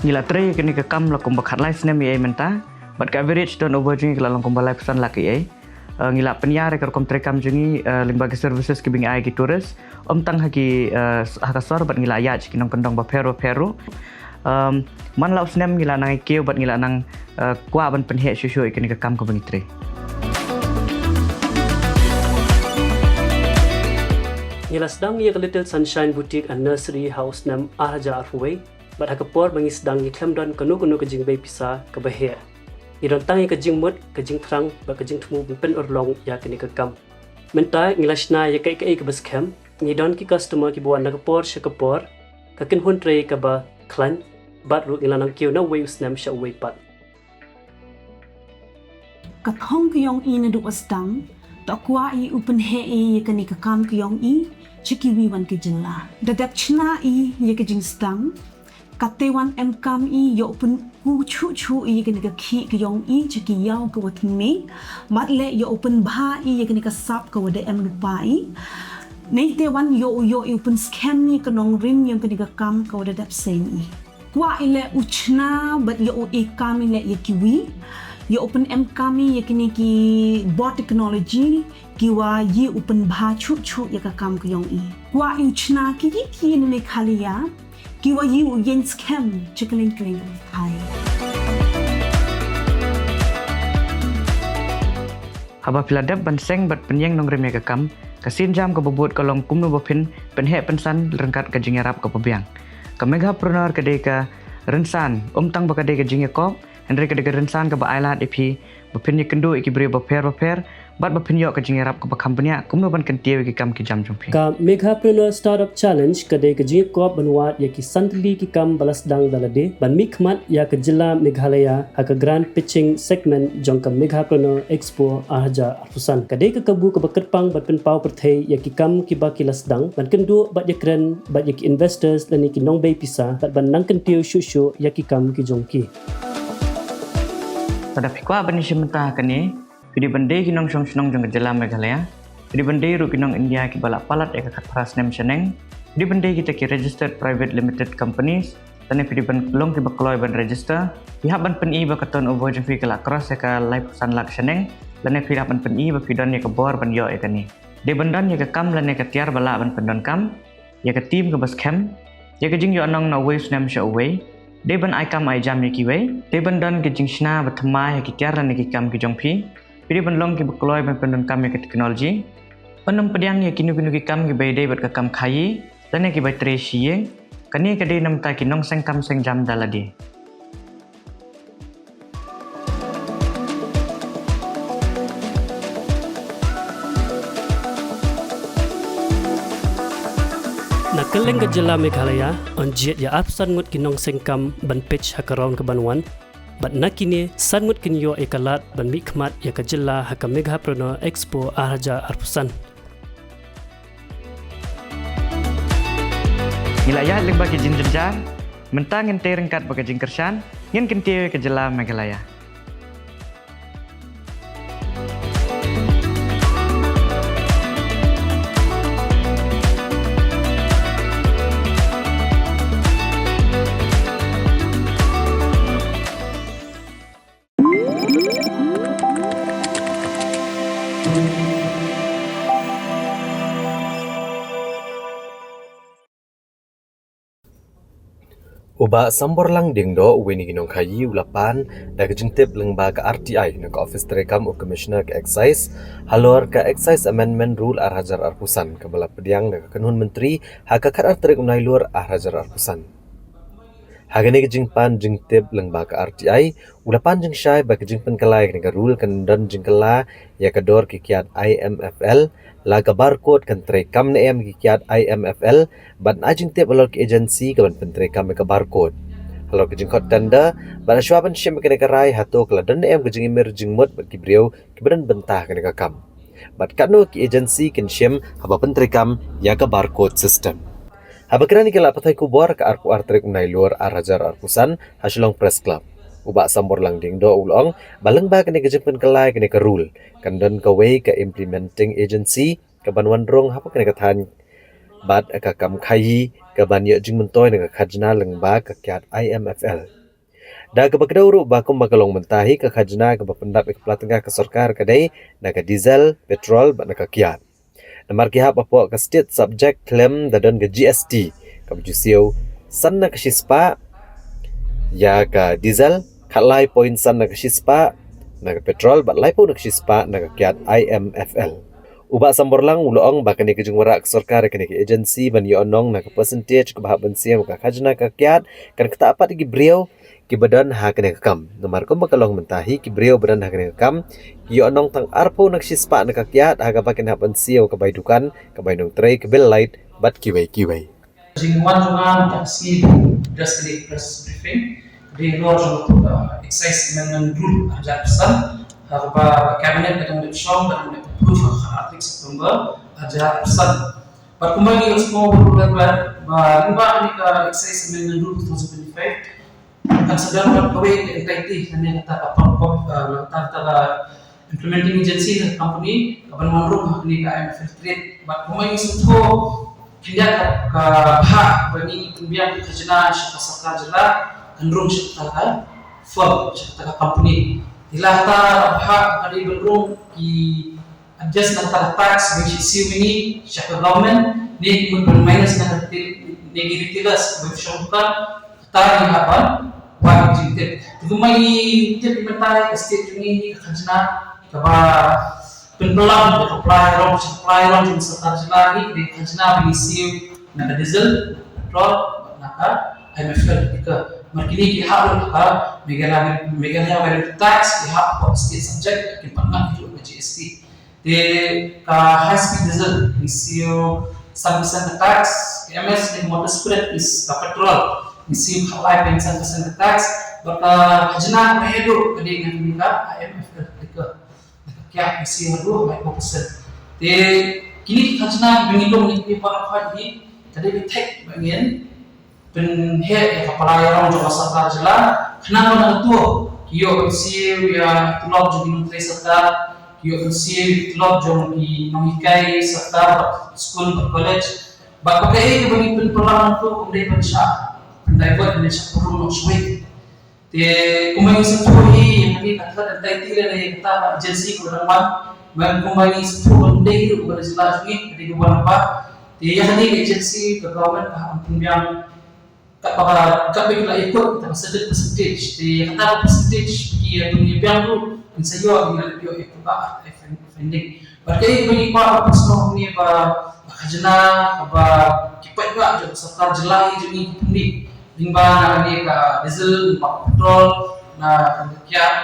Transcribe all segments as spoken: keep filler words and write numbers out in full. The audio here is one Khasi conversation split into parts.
Ngi la trei kane ka kam la kumba khatlai snem ïa mynta, bad ka average turnover jong ngi ka la long kumba laiphew san lak ïa. Eh, ngi la pynïar ïa ka rukom trei kam jong ngi, eh, lyngba ki services kiba ngi ai ki tourist, ym tang ha ki, eh, ha ka sor, bad ngi la ïaid ki nongkyndong bapher bapher ruh. Em, man la u snem ngi la nang ïa kiew bad ngi la nang, eh, kwah ban pynheh shuh shuh ïa kane ka kam kaba ngi trei. Ngi la sdang ïa ka Little Sunshine Boutique and Nursery ha u snem ar hajar arphew wei, bad ha ka por ba ngi sdang ngi khlem don kano kano ka jingbei pisa kaba heh. Ngi don tang ïa ka jingmut, ka jingthrang, bad ka jingthmu ban pynurlong ïa kane ka kam. Mynta ngi la shna ïa kaei kaei kaba skhem, ngi don ki customer kiba wan na ka por sha ka por, ka kynhun trei kaba khlaiñ, bad ruh ngi la nang kiew na uwei u snem sha uwei pat. Ka thong ka jong i naduh ba sdang, to kwah i u pynheh i ïa kane ka kam ka jong i sha kiwei wan ki jylla. Da dep shna i ïa ka jingsdang, kata wan em kam i ïa u pynkup shuh shuh i ïa kane ka khih ka jong i sha ki ïew kiwa thymmai, bad leh ïa u pynbha i ïa kane ka sap kawa da em lypa i. Neite wan ïa u, ïa u pynskhem i ïa ka nongrim ïa kane ka kam kawa da dep seng i. Kwah i leh u shna bad ïa u i kam i leh ïa kiwei, ïa u pynem kam i ïa kine ki bor technology kiwa ïa u pynbha shuh shuh ïa ka kam ka jong i. Kwah i u shna ki ki ki na Meghalaya kiwa ïa u ïeng skhem sha kylleng kylleng ka pyrthei. Haba phi la dep ban seng bad pynïeng nongrim ïa ka kam, ka sienjam kaba bud ka long kumno ba phin pynheh pynsan ryngkat ka jingïarap kaba biang. Ka Meghapreneur ka dei ka rynsan, ym tang ba ka dei ka jingïakop, hynrei ka dei ka rynsan kaba ailad ïa phi ba phin ïakynduh ïa ki briew bapher bapher, bad ba phin ïoh ka jingïarap kaba kham bniah kumno ban kyntiew ïa ki kam ki jam jong phi. Ka Meghapreneur Startup Challenge ka dei ka jingïakop ban wad ïa ki san tylli ki kam ba la sdang da lade ban mihkhmat ïa ka jylla Meghalaya ha ka Grand Pitching Segment jong ka Meghapreneur Expo ar hajar arphew san. Ka dei ka kabu kaba kyrpang ban pynpaw pyrthei ïa ki kam kiba ki la sdang, ban kynduh bad ïakren bad ïa ki investors lane ki nongbei pisa, bad ban nang kyntiew shuh shuh ïa ki kam ki jong ki. Lada phi kwah ban ïashim bynta ha kane, phi dei ban dei ki nongshong shnong jong ka jylla Meghalaya, phi dei ban dei ruh ki nong India kiba la palat ïa ka khatphra snem shaneng, phi dei ban dei kita ki registered private limited companies, lane phi dei ban long kiba kloi ban register. Phi hap ban pyni ba ka turnover jong phi ka la cross ïa ka laiphew san lak shaneng, lane phi hap ban pyni ba phi don ïa ka bor ban ïoh ïa kane. Dei ban don ïa ka kam lane ka tiar ba lah ban pyndonkam, ïa ka team kaba skhem, ïa ka jingïohnong na uwei u snem sha uwei. Dei ban ai kam ai jam ïa kiwei, dei ban don ka jingshna ba thymmai ha ki tiar lane ki kam ki jong phi. Phi dei ban long kiba kloi ban pyndonkam ïa ka technology, ban ym pdiang ïa kino kino ki kam kiba ïadei bad ka kam khaïi lane kiba trei shi ïing. Kane ka dei na bynta ki nongseng kam seng jam da lade. Na kylleng ka jylla Meghalaya, yn jied ïa arphew san ngut ki nongseng kam ban pitch ha ka round ka ban wan, bad na kine san ngut kin ïoh ïa ka lad ban mihkhmat ïa ka jylla ha ka Meghapreneur Expo ar hajar arphew san. Ngi la ïaid lyngba ki jingjynjar, mynta ngin tei ryngkat bad ka jingkyrshan, ngin kyntiew ïa ka jylla Meghalaya. U Bah Samborlang Diengdoh, uwei na ki nongkhaïi, u la pan da ka jingtip lyngba ka R T I na ka ophis treikam u Commissioner ka Excise halor ka Excise Amendment Rule ar hajar arphew san kaba la pdiang da ka kynhun myntri ha ka khatar tarik u Nailur ar hajar arphew san. Ha kane ka jingpan jingtip lyngba ka R T I, u la pan jingshai ba ka jingpynkylla ïa kane ka rule kan don jingkylla ïa ka dor ki kiad I M F L, la ka barcode kan treikam ne em ki kiad I M F L, bad ai jingtip halor ki agency ka ban pyntreikam ïa ka barcode. Halor ka jingkhot tender, bad hashwa ban shim ïa kane ka rai hato ka la don ne em ka jingïamir jingmut bad ki briew kiba don bynta ha kane ka kam, bad katno ki agency kin shim haba pyntreikam ïa ka barcode system. Haba kren ïa ki lad pathai khubor ha ka arphew ar tarik u Nailur ar hajar arphew san ha Shillong Press Club, u Bah Samborlang Diengdoh u la ong ba lyngba kane ka jingpynkylla ïa kane ka rule, kan don kawei ka implementing agency ka ban wan rung hapoh kane ka thaiñ bad ka kam khaii ka ban ïoh jingmyntoi na ka khajna lyngba ka kiad I M F L. Da kaba kdew ruh ba kumba ka long mynta hi ka khajna kaba pyndap ïa ka pla tnga ka sorkar ka dei na ka diesel, petrol bad na ka kiad. Namar ki hap hapoh ka state subject khlem da don ka G S T kaba ju siew san na ka shispah ïa ka diesel, khatlai point san na ka shispah na ka petrol bad laiphew na ka shispah na ka kiad I M F L. U Bah Samborlang u la ong ba kane ka jingwanrah ka sorkar ïa kane ka agency ban ïoh nong na ka percentage kaba hap ban siew ka khajna ka kiad kan ktah pat ïa ki briew kiba don ha kane ka kam. Namar kumba ka long mynta hi ki briew ba don ha kane ka kam ki ïoh nong tang arphew na ka shispah na ka kiad ha kaba kin hap ban siew ka bai dukan, ka bai nongtrei, ka bill light bad kiwei kiwei. Jingwan jong nga mynta ka sngi, just kane press briefing, ka dei halor jong ka, uh, Excise Amendment Rule arhajar arphew san, ha kaba Cabinet ka dang dep shong, ka dang dep approve ha ka khatar tarik September arhajar arphew san. Bad kumba ngi ïohsngew ba lyngba kane ka Excise Amendment Rule two thousand twenty-five, kan sa don bad kawei ka entity, lane kata ka pop-, pop-, uh, kata, kata ka implementing agency, ne ka company kaban wan rung ha kane ka I M F L trade. Bad kumba ngi sngewthuh khyndiat ka, ka bhah ba ngi pynbiang ka khajna sha ka sorkar jylla kan rung sha kata ka firm, sha kata ka company. Te la kata ka bhah ka dei ban rung ki adjust na kata ka tax ba ngi siew ïa ngi sha ka government, ne ki mut ban minus na ka retail, ne ki retailers ba ngi shong dukan, kata ngi hap ban wad jingtip. Te kumba ngi tip mynta ka state jong ngi ka khajna kaba pynpyllang da ka pla ïarong, sha ka pla ïarong jong ka sorkar jylla, ngi ka dei ka khajna ba ngi siew na ka diesel, petrol, na ka I M F L, ka. Namar kine ki hap ruh ha ka Meghalaya, Meghalaya Value Tax, ki hap hapoh state subject, kim pat nang ruh ka G S T. Te ka high speed diesel ngi siew san percent ka tax, ka M S ne motor spirit is ka petrol ngi siew khatlai point san percent ka tax, bad ka khajna kaba heh duh ka dei na kane ka I M F L, ka, ka kiad ngi siew haduh laiphew percent. Te kine ki khajna ba ngi lum na kine ki por ba hynrei ka dei ba thik ba ngin pynheh ïa ka pla ïarong jong ka sorkar jylla, khnang ba na kato ki ïoh ban siew ïa ka tulop jong ki nongtrei sorkar, ki ïoh ban siew ïa ka tulop jong ki nonghikai sorkar bad skul bad college. Bad ba kaei kaba ngi pynpyllang na kato kam dei ban shah pyndivert ne shah pynrung noh shawei. Te kumba ngi sngewthuh hi, ïa kane ka third entity lane kata ka agency kaba dang wan, ba kumba ngi sngewthuh ba ym dei ruh kaba na jylla jong ngi, ka dei kaba na bah. Te ïa kane ka agency ka government ka hap ban pynbiang katba ka, katba ki la ïakut, kata ka certain percentage. Te ïa kata ka percentage ba ki ïa pynbiang ruh, kin sa ïoh, kin ïa ïoh ïa kaba artefacts funding. Bad kaei kaba ngi kwah ban pynsngew hangne ba, ba khajna kaba ki paidbah jong ka sorkar jylla hi jong ngi ki pynmih lyngba na kane ka diesel, lyngba ka petrol, na kane ka kiad,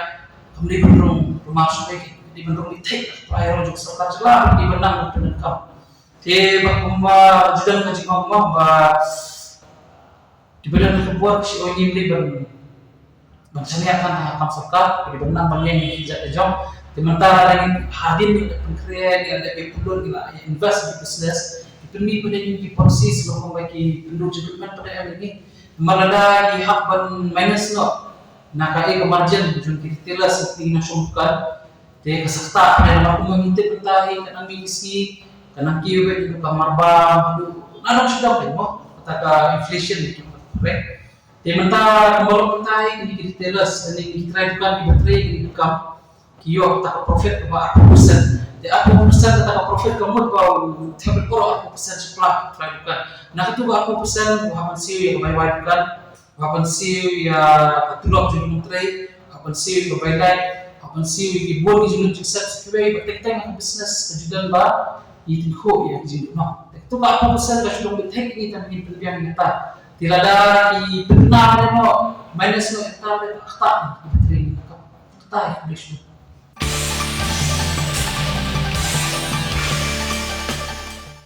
kam dei ban rung pynmih shawei, ka dei ban rung thik, ka pla ïarong jong ka sorkar jylla, ka dei ban nang pyndonkam. Te bad kumba ju don ka jingong ba kiba don ha ka bor ki shu ong ym dei ban, ban shaniah than ha ka kam sorkar, ki dei ban nang ban ïeng ïa ki jait ka jong. Te mynta lada ngi hadien ngi la pynkhreh, ngi la dep ïa pynlut, ngi la ïa invest ha ki business, ki pynmih pat ïa ngi ki policy, shu long kumba ki pynlut jingkyrmen pat ïa ngi. Namar lada ngi hap ban minus noh na kaei ka margin jong ki retailers, ki nongshong dukan, te ka sa ktah, namar kumba ngi tip mynta hi, ka nang mih ki sngi ka nang kiew beit, ka marbam haduh, na dang shu dang beit mo, kata ka inflation, right? Te mynta kumba long mynta hi, kine ki retailers, kine ki trai dukan kiba trei, kine ki kam, ki ïoh kata ka profit kaba arphew percent. Te arphew percent kata ka profit ka mut ba u thep baroh arphew percent sha pla u trai dukan. Na katu ka arphew percent u hap ban siew ïa ka bai wai dukan, u hap ban siew ïa ka tulop jong u nongtrei, u hap ban siew ïa ka bai light, u hap ban siew ïa ki bun ki jinglut jingsep sa kiwei, bad teng teng ka business ka ju don ba ngi tyngkhuh ïa ka jingdon. Te katu ka arphew percent ka shu long beit thik ïa ngi tang ba ngin pynbiang ïa kata. Te lada ki pynbna noh, minus noh ïa kata, te ka ktah ïa ka battery, ka ktah ïa ka battery.